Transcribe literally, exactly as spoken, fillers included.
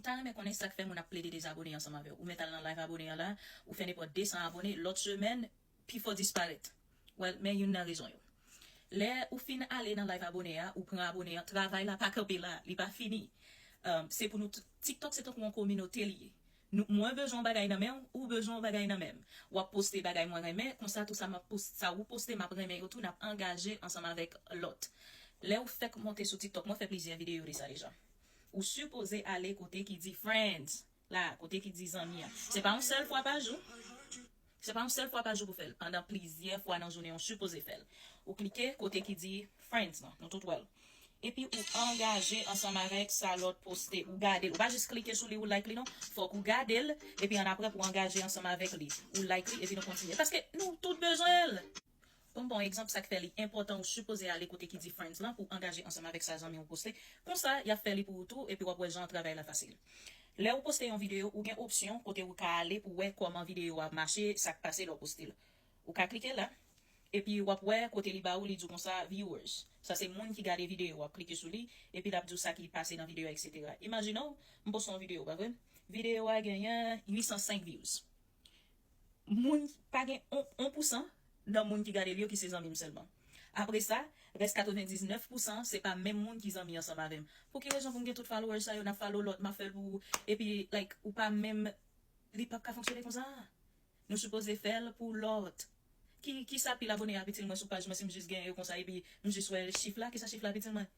ta renmen konnen sa k fè moun ap plede dezabone ansanm avè w. Ou mèt al nan live abone an la, ou fè nenpòt de san abone, lòt semèn, pifò disparèt. Well, men youn nan rezon yo. Lè ou fin ale nan live abone a, ou pran abone an, travay la pa kanpe la, li pa fini. Um, se pou nou, t- TikTok se tankou yon kominote li ye. Nou, mwen bezwen yon bagay nan men w, ou bezwen yon bagay nan men m. W ap poste bagay mwen renmen, konsa tou sa m ap post, sa ou poste m ap renmen yo tou, n ap angaje ansanm avèk lòt. Lè ou fèk monte sou TikTok, mwen fè plizyè videyo de sa deja. Ou sipoze ale kote ki di friends la, kote ki di zanmi an. Se pa yon sèl fwa pa jou. Se pa yon sèl fwa pa jou pou fè l. Pandan plizyè fwa nan jounen, ou sipoze fè l. Ou klike kote ki di friends lan, nou tout wè l. Epi ou angaje ansanm avèk sa lòt poste. Ou gade l. Ou pa jis klike sou li, ou like li non. Fòk ou gade l, epi annapre pou angaje ansanm avèk li. Ou like li, epi nou kontinye. Paske nou tout bezwen l. Pou m ba w egzanp, sa k fè li enpòtan, ou sipoze ale kote ki di friends lan pou angaje ansanm avèk sa zanmi w poste. Konsa, y ap fè li pou ou tou, epi w ap wè jan travay la fasil. Lè ou poste yon videyo, ou gen opsyon kote ou ka ale pou wè kòman videyo a ap mache, sa k pase lè w poste l. Ou ka klike la, epi w ap wè kote li ba ou, li di w konsa viewers. Sa se moun ki gade videyo, w ap klike sou li, epi l ap di w sa ki pase nan videyo a, et cetera. Imajine w, m poste yon videyo, pa vre? Videyo a genyen uit san senk views. Moun pa gen yon, yon pousan nan moun ki gade l yo ki se zanmi m sèlman. Apre sa, rès katrevendiznèf pousan se pa menm moun ki zanmi ansanm avè m. Pou ki rezon pou m gen tout followers sa yo, n ap follow lòt, m ap fè l pou ou, epi, like, ou pa menm, li p ap ka fonksyone konsa. Nou sipoze fè l pou lòt. Ki, ki sa pil abone a pitil mwen sou paj mwen si m jis gen yo konsa, epi m jis wè chif la, ki sa chif la pitil mwen?